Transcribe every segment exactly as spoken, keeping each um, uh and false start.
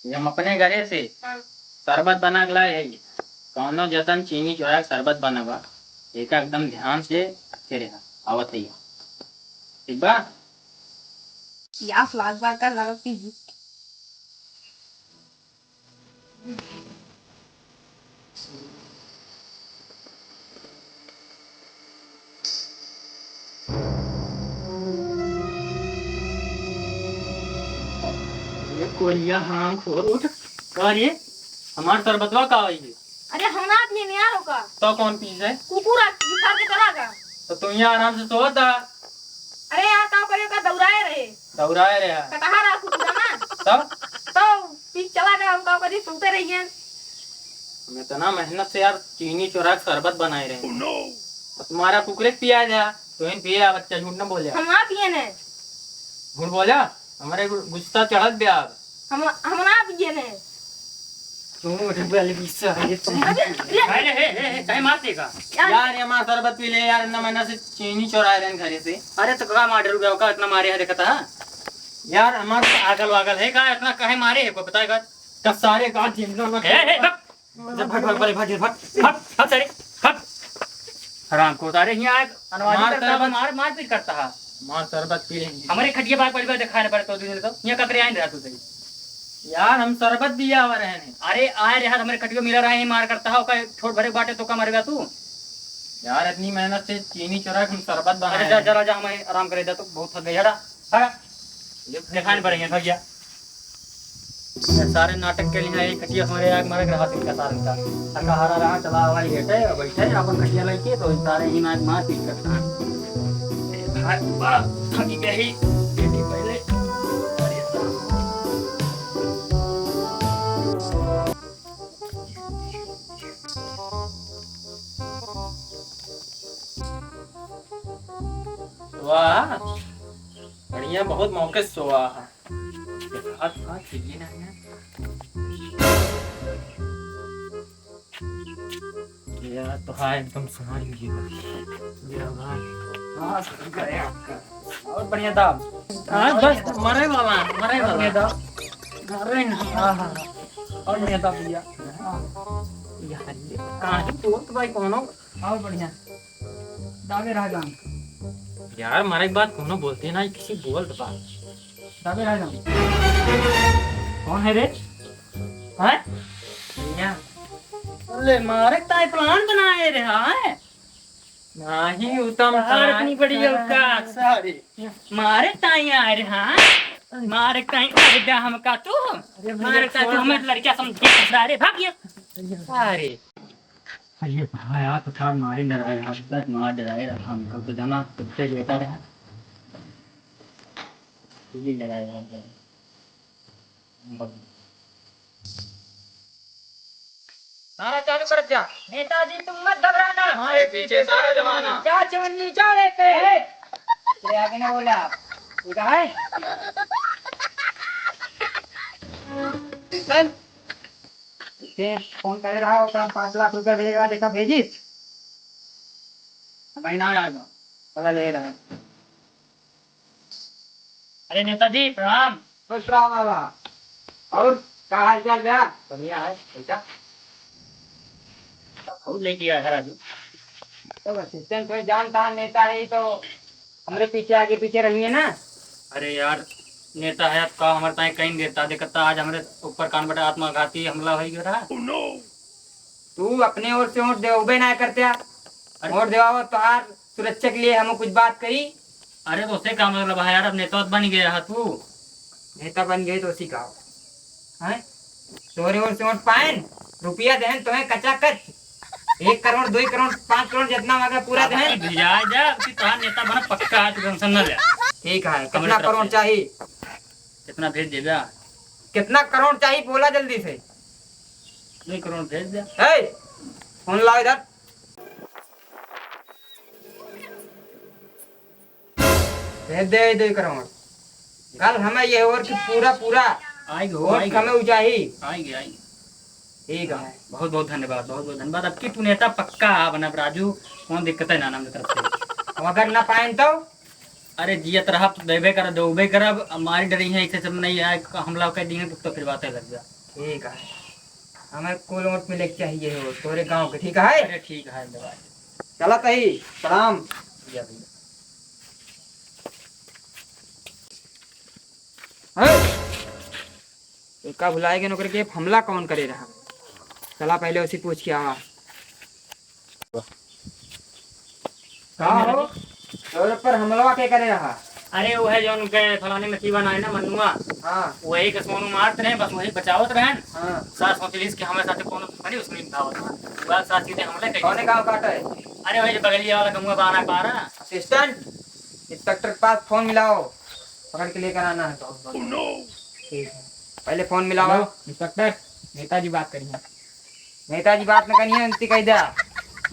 ये हम अपने घरे से हाँ। शरबत बना के लाए हई। कौनो जतन चीनी चोरा के शरबत बनावा, एका एकदम ध्यान से रखे रहा। आवत है, ठीक बा? प्यास लाग बा का, लागत कि ये कोरिया हरामखोर, उठ। का रे? हमार शरबतवा का होई है? अरे, हम ना पिए यार ओका। तो कौन पी है? कुकुर आ, बिखार के चला गा। तो तू यहाँ आराम से सोवत आ। अरे यार, का करे का दौड़ाए रहे। दौड़ाए रहे। कटहा रहा कुकुर ना। तब? तो पी चला गा, हम का करी, सोते रहिए। हम इतना मेहनत से यार चीनी चोरा के शरबत बनाए रहे। Oh no! अब तुम्हारा कुकुरे पिया जा, तो इन पिए बच्चा, झूठ ना बोले। हम ना पिए ने। झूठ बोला, हमारे गु-, गुस्सा चढ़त बे अब। हम, हम ना पिए ने। तू उठ बे, अली गुस्सा है, ये तो। अरे, अरे। अरे, हे, हे, हे, काहे मार देगा? यार। यार, ये हमार शरबत पी ले यार, इतना मेहनत से चीनी चोराए रहे घरे से। अरे, तो का मार डरू गया, का इतना मारे है, देखता है? यार, हमार पागल वागल है का, इतना काहे मारे है, कोई बताएगा? का सारे का जिंदा ना। हे, हे, बक। भाग, भाग, भाग, भाग, भाग, भाग, भाग सारे, भाग। हराम को सारे यहाँ आए, अनवानी मार करता है, शरबत। मार, मारपीट करता है। मार शरबत पी लेंगे। हमारे खटिया बाग परिवार दिखाए पड़े तो दिन तो, यहाँ ककरे आए रहा तू सही। यार, हम शरबत दिया हुआ रहने। अरे, आए रहा, हमारे खटिया मिला रहा है, मार करता है, ओका छोट भरे बाटे तो का मरेगा तू? यार, इतनी मेहनत से चीनी चुरा के हम शरबत अरे, बनाए जा, हैं। जा, जा, हमें आराम करे दे, तो बहुत थक गई, हटा, हटा। ये दिखाने पड़ेंगे, थक गया। ये सारे नाटक के लिए एक खटिया हमारे आग मारे रहा, इनका सारे का। थका हारा रहा, चला हवाई लेटे, बैठे, अपन खटिया लेके, तो सारे ही नाक मार पीट करता है। ए भाई, बड़ा थकी गई, बेटी पहले। अरे साहब। वाह, बढ़िया, बहुत मौके से सोआ है। हाथ, हाथ, ये ना है। यार, तो हाँ, एकदम सुनाई हुई है। ये भाई। हाँ, सुन गए आपका। और बढ़िया दाब। हाँ, बस, मरे वाला, मरे और वाला। बढ़िया दाब। अरे ना। हाँ, हाँ, हाँ। और बढ़िया दाब भैया। हाँ। यार, ये काहे बोलत भाई कोनो? और बढ़िया। दाबे रह जान। यार, मारे के बाद कोनो बोलते ना, किसी बोलत बा। दाबे रह जान। कौन है रे? हैं? भैया। अरे, मारे ताई plan बनाए रे, हाँ? नहीं, उ तो हम बाहर कहाँ इतनी बड़ी कहाँ औकात। सारी। मारे ताई आए रे, हाँ? मारे ताई, अरे, बे हमका तू? अरे, भैया, मारे ताई तू छोड़ हमें दे। लड़कियाँ समझ के फंसा रे, भाग गया। भैया। अरे। अरे भाई, आप तो मारे डराए, आप तक मार डराए रहा, हमको तो जाना कुत्ते लेता रहा। ये डराए रहा। नारा चालू कर जा। नेताजी तुम मत घबराना। हमारे पीछे सारा जमाना। क्या चवन्नी चाले पे है। तेरे आगे ना बोले आप। ठीक है? चल। ते फोन करे रहा, ओकरा पाँच लाख रुपया भेजेगा, देखा भेजिस? महीना आ जाएगा, पता ले रहा है। अरे नेताजी, प्रणाम। खुश रहो बाबा। और का हाल चाल बा? बढ़िया है, बेटा। बहुत लेके आया है राजू। तो assistant कोई जानता है, नेता है, तो हमरे पीछे, आगे पीछे रहिए ना। अरे यार, नेता है, अब का हमरे ताई कहीं देता, देखता आज हमरे ऊपर कान बटा आत्मघाती हमला हो गया रहा। Oh no! तू अपने ओर से वोट देवे ना करते यार। अरे वोट देवा हो तो यार, सुरक्षा के लिए हम कुछ बात करी। अरे तो उसे का मतलब है यार, अब नेता बन गया है तू। नेता बन गए तो उसी का हो। हैं? तोरे ओर से वोट पाएन, रुपया देहन तोहे कचाकच। एक करोड़, दो करोड़, पाँच करोड़ जितना मांगे पूरा अब देहन। तू भिजा जा, अब की तोहार नेता बना पक्का है, तू tension ना ले। ठीक है, हमरे कितना तरफ करोड़ से। चाहिए? कितना भेज देबा? कितना करोड़ चाहिए, बोला जल्दी से। दो करोड़ भेज दे। ए, फोन लाओ इधर। भेज दे दो करोड़। कल हमें ये ओर की पूरा, पूरा आएगी, हो, वोट आएगी। हमें उ चाही। आएगी, आएगी। ठीक है। बहुत, बहुत धन्यवाद, बहुत, बहुत धन्यवाद। अब की तू नेता पक्का आ बनब राजू, कौन दिक्कत है ना, ना हमरे तरफ से। अब अगर ना पाएन तो? अरे जियत रहब तो देबे करब, देबे करब। अब मारी डरी है, इसे सब नहीं आए, हमला कर दी है तो फिर बातें लग जा। ठीक है, हमें कुल वोट मिले के चाहिए हो तोरे गांव के, ठीक है? अरे ठीक है, दवाई। चला तही, प्रणाम। भैया, भैया। हैं? तो का भुलाए गए नौकर के हमला कौन करे रहा? चला पहले उसी पूछ के आवा। का हो? तोरे पर हमला के करे रहा? अरे वो है जो उनके फलाने में की बनाए ना मन्नुआ। हाँ। वही के सोनू मारत रहे, बस वही बचावत रहे। हाँ। सास सोच लीस कि हमारे साथ कोनो दुश्मनी उसने निभावत रहा। वह सास सीधे हमले कइले। कौने गाँव काटा है? अरे वही जो बगलिया वाला गमुआ बाना पारा। असिस्टेंट, इंस्पेक्टर के पास फोन मिलाओ, पकड़ के लेकर आना है तो। ठीक है, पहले फोन मिलाओ। हेलो, इंस्पेक्टर, नेताजी बात करी हैं। नेताजी बात न करिए, उनसे कह द्या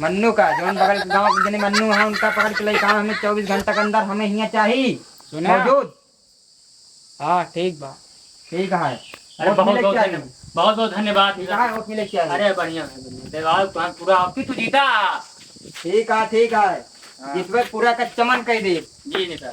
मन्नू का, जौन बगल के गाँव के जने मन्नू है, उनका पकड़ के लेकर आना हमें चौबीस घंटा के अंदर, हमें हियाँ चाहिए सुना? मौजूद। हाँ, ठीक बा। ठीक है। अरे वोट बहुत मिले बहुत चाहिए। धन्य-, बहुत बहुत धन्यवाद। ठीक है, वोट मिले चाहिए। अरे बढ़िया है, बढ़िया। देवाल तो हम पूरा आपकी तो जीता। ठीक है, ठीक है। हाँ। इस बार पूरा कच्चा मन कह दे। जी नेता।